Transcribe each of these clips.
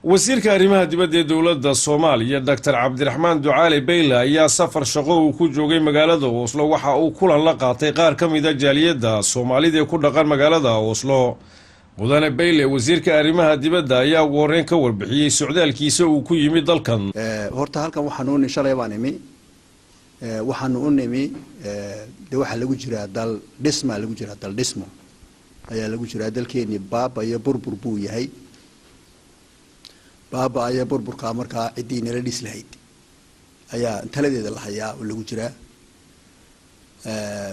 Wasiirka arrimaha dibadda ee dowladda Soomaaliya, Doctor Cabdiraxmaan Ducaale Beyle, ayaa safar shaqo uu ku joogay magaalada Oslo waxa uu kulan la qaatay qaar ka mida jaaliyadda Soomaalida ee ku dhaqan magaalada Oslo. Mudane Beyle, wasiirka arrimaha dibadda, ayaa ugu horreyn ka warbixiyey socdaalkiisa uu ku yimid dalkan. Horta halkan waxaanu u shalay baan imi. Waxaanu u nimi, de waxaa lagu jiraa dal dhismaa lagu jiraa, dal dhismo ayaa lagu jiraa. Dalkeenii baaba iyo burbur buu yahay. Baaba ayaa burburkaa markaa ciddii nala dhis lahayd ayaa taladeeda la hayaa oo lagu jiraa.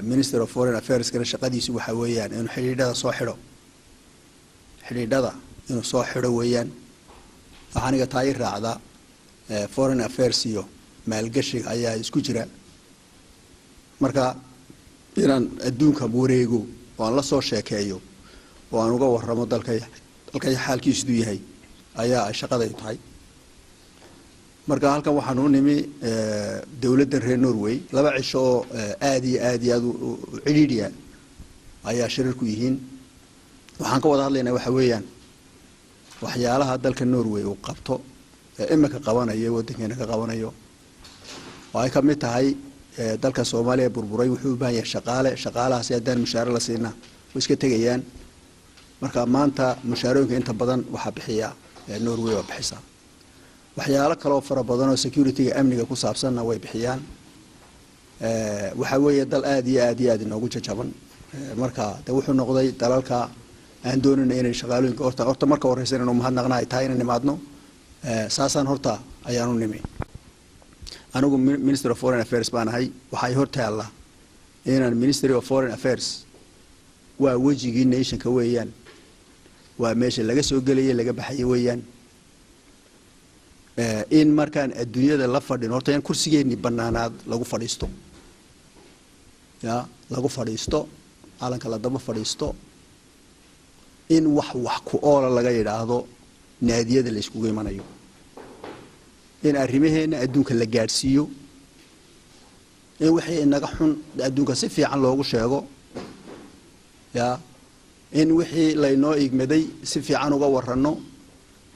Minister of Foreign Affairs-kana shaqadiisu waxaa weeyaan inuu xidhiidhada soo xidho, xidhiidhada inuu soo xidho weeyaan. Waxaa aniga taa i raacda, foreign affairs iyo maalgashiga ayaa isku jira. Marka inaan adduunka wareego oo aan la soo sheekeeyo oo aan uga waramo dalkay dalkay xaalkiisu siduu yahay ayaa ay shaqadaydu tahay. Marka halkan waxaan u nimi dowladda reer Norway. 2 cisho oo aada iyo aad iyo aada u cidhiidhiya ayaa shirar ku yihiin. Waxaan ka wada hadlaynaa waxa weeyaan waxyaalaha dalka Norway uu qabto ee imika qabanayo, waddankeena ka qabanayo, oo ay ka mid tahay dalka Soomaaliya burburay wuxuu u baahan yahay shaqaale. Shaqaalahaasi haddaan mushaaro la siina, way iska tegayaan. Marka maanta mushaarooyinka inta badan waxaa bixiya Norway waa bixisaa. Waxyaalo kaleoo fara badan oo security-ga, amniga ku saabsanna way bixiyaan. Waxaa weeye dal aada iyo aad iyo aad inoogu jajaban. Marka de wuxuu noqday dalalka aan doonayna inay shaqaalooyinka horta marka horeysa inaynu mahadnaqna ay tahay inaan nimaadno. Saasaan horta ayaanu nimi. Anigu Minister of Foreign Affairs baan ahay. Waxay hor taallaa inaan Ministry of Foreign Affairs waa wejigii nation-ka weeyaan, waa meesha laga soo gelayay, laga baxayay weeyaan. In markaan adduunyada la fadhin, horta in kursigeennii banaanaad lagu fadhiisto, ya lagu fadhiisto, calanka la daba fadhiisto, in wax ku oola laga yidhaahdo naadiyada la iskugu imanayo, in arrimaheenna adduunka la gaadhsiiyo, in wixii inaga xun adduunka si fiican loogu sheego, ya in wixii laynoo igmaday si fiican uga waranno,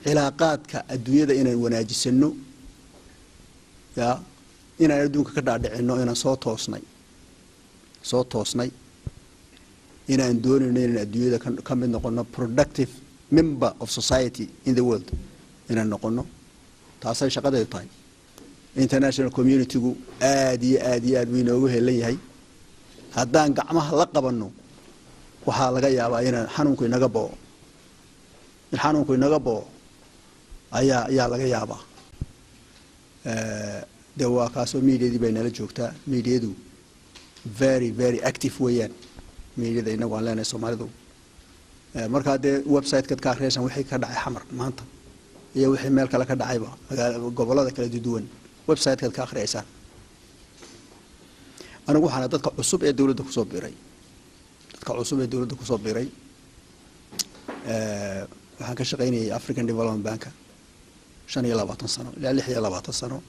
cilaaqaadka adduunyada inaan wanaajisano, ya inaan adduunka ka dhaadhicino inaan soo toosnay, soo toosnay, inaan doonayno inaan adduunyada ka mid noqono, productive member of society in the world inaan noqono. Taasay shaqadeedu tahay. International community-gu aada iyo aad iyo aad buu inoogu helan yahay. Haddaan gacmaha la qabanno, waxaa laga yaabaa inaan xanuunku inaga bao, in xanuunku inaga bao ayaa laga yaabaa. De waa kaasoo mediadii bay nala joogtaa. Mediadu very very active weeyaan, mediada inagu aan leenahay Soomaalidu. Markaa dee website-kaad ka akriyaysaan wixii ka dhacay Xamar maanta iyo wixii meel kale ka dhacayba, magaala gobolada kala duwan website-kaad ka akhriyaysaan. Anigu waxaana dadka cusub ee dowladda kusoo biiray, dadka cusub ee dowladda kusoo biiray. Waxaan ka shaqaynayay African Development Bank-a 25 sano ilaa 26 sano.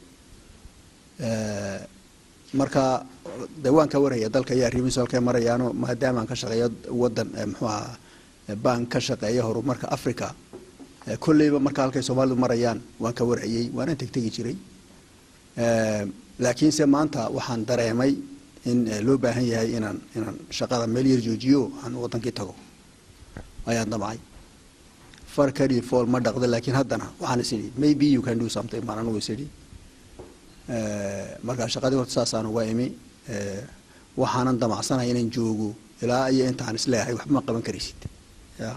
Marka de waan ka warhaya dalka iyo arrimihiisu halkay marayaano, maadaama aan ka shaqeeyo wadan, muxuu ahaa, bank ka shaqeeya horumarka Africa. Kolleyba marka halkay Soomaalidu marayaan waan ka warhayay, waana tegtegi jiray. Laakiinse maanta waxaan dareemay in loo baahan yahay inaan shaqada meel yar joojiyo, aan wadankii tago ayaan damcay. Far kali fool ma dhaqda, laakiin haddana waxaan is idhi, "Maybe you can do something," baan anigu is idhi. Markaa shaqadii horta saasaan uga imi. Waxaanan damacsanahay inaan joogo ilaa iyo intaan isleeyahay waxba ma qaban karaysid, ya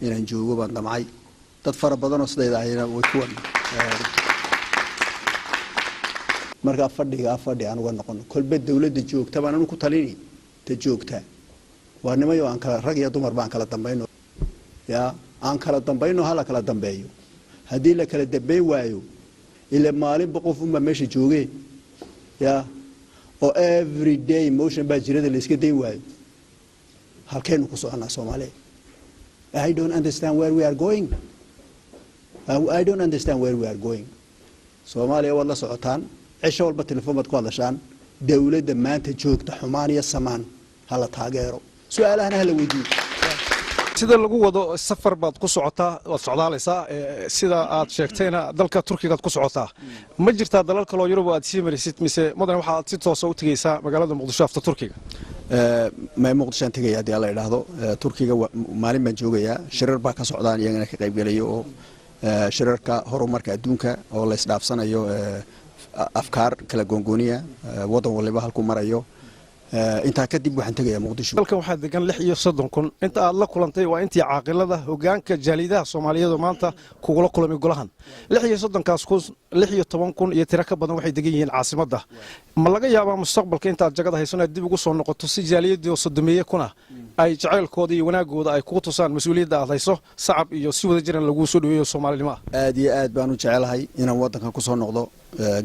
inaan joogo baan damcay. Dad fara badan oo sidayda ahayna way kuwan. Markaa fadhigaa fadhi aan uga noqono, kolba dawladda joogta baan anu ku talini. Ta joogta waa nimayo aan kala, rag iyo dumar baan kala dambayno, ya aan kala dambayno, hala kala dambeeyo. Haddii la kala dambeyn waayo, ila maalinba qof unbaa meesha joogee, ya oo every day motion baa jirada la iska dayn waayo, halkaynu ku soconnaa Soomaaliya? I don't understand where we are going. I don't understand where we are going. Soomaaliya waad la socotaan, cisho walba telefoon baad ku hadlashaan. Dowladda maanta joogta xumaan iyo samaan hala taageero, su-aalahana hala weydiiyo. Sida lagu wado, safar baad ku socotaa, waad socdaalaysaa. Sida aad sheegtayna dalka Turkigaad ku socotaa. Ma jirtaa dalal kaloo Yurub aad sii marisid, mise mudan waxaad si toosa u tegeysaa magaalada Muqdisho after Turkiga? May, Muqdishoan tegaya haddii Alla idhaahdo. Turkiga maalin baan joogayaa. Shirar baa ka socdaan iyagana ka qaybgelayo, oo shirarka horumarka adduunka oo la isdhaafsanayo afkaar kala goongooniya, waddan waliba halkuu marayo. Intaa kadib waxaan tegayaa Muqdisho. Dalkan waxaa degan 36,000. Inta aad la kulantay waa intii caaqilada, hogaanka jaalidaha Soomaaliyeed oo maanta kugula kulmay golahan. 36-kaas kun, 16,000 iyo tiro ka badan waxay degan yihiin caasimadda. Ma laga yaabaa mustaqbalka intaad jagada hayso inaad dib ugu soo noqoto, si jaaliyadii oo soddomeeye kuna ay jacaylkooda iyo wanaagooda ay kugu tusaan mas-uuliyadda aad hayso, sacab iyo si wada jiran laguu soo dhaweeyo Soomaalinimo ah? Aad iyo aad baan u jecelahay inaan waddankan kusoo noqdo,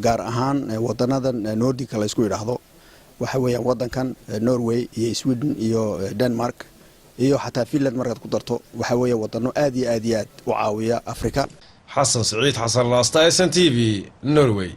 gaar ahaan wadanadan Nordic-ka la isku yidhaahdo. Waxa weeyaan waddankan Norway iyo Sweden iyo Denmark iyo xataa Finland markaad ku darto, waxa weeya wadano aad iyo aad iyo aad u caawiya Africa. Xasan Siciid Xasan Laasta, SNTV, Norway.